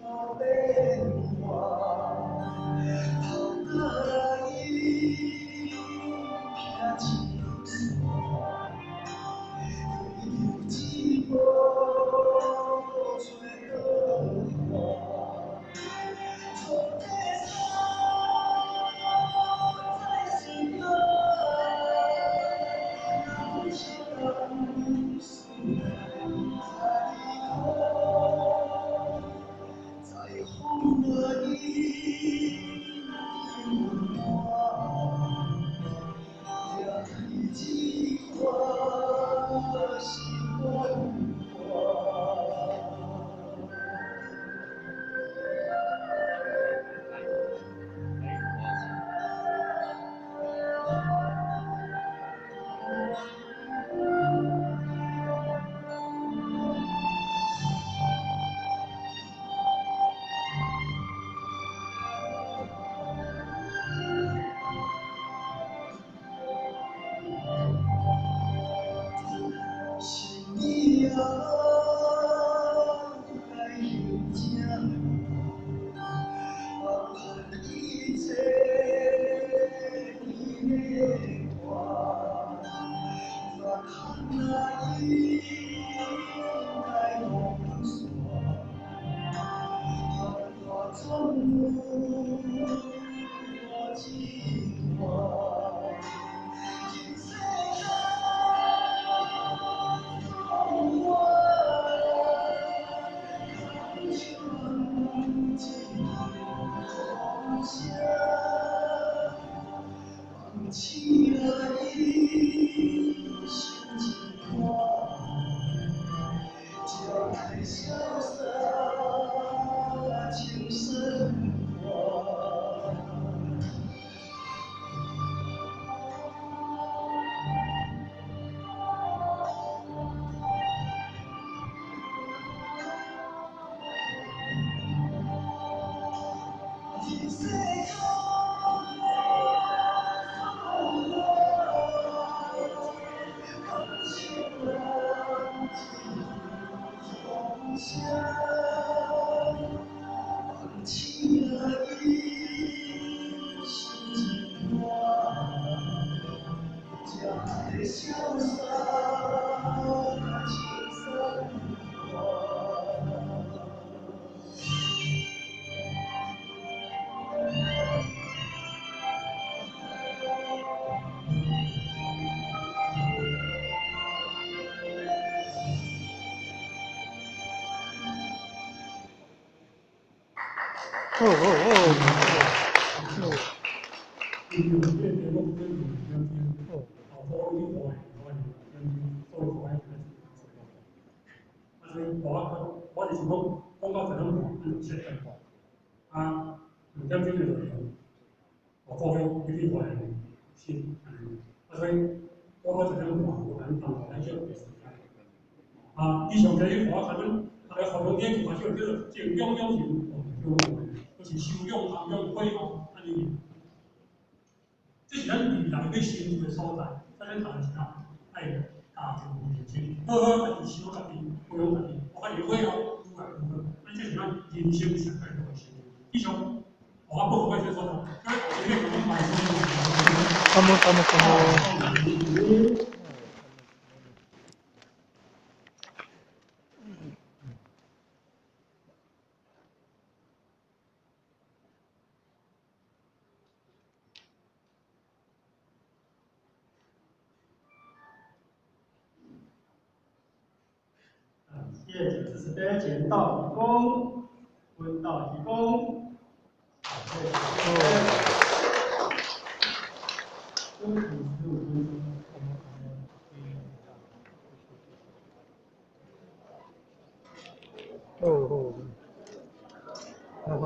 無變化，風甲雨避一线，追求一步找倒岸，创这所在是爱，人生事在苦，在风和雨中换，掠开这款是变化。是你啊，来行这放下一切牵挂，绝空来来无线，大大总有大一段。人世间总我，空想一风声，放起来心一半，才会潇洒情深化。人世间总我，空想一风声，放起来心一半，才会潇洒情深化。哦哦哦哦因为这个题目叫2点钟，哦，哦，所以你看的2点钟，所以看的是做。啊，所以我就是讲，讲到10点半，咱就切断。啊，2点钟就用，哦，做伙一去看的是按呢。啊，所以我10点半，有咱当咱叫时间。啊，以上这些话，可能啊，活动点就叫做正养养成，哦，叫我们，就是修养、涵养、悔悟，按呢。这是咱未来欲成就的所在，所以咱逐个是啥？爱加强认真，好好家己修家己，培养家己，我家己悔悟愈来愈好。啊，这是咱人生上界重要的事。以上，我报告到这所在，各位后面感恩感恩感恩。谢谢支持的简道义工、温道义工，谢谢。休息15分钟。哦哦，好好。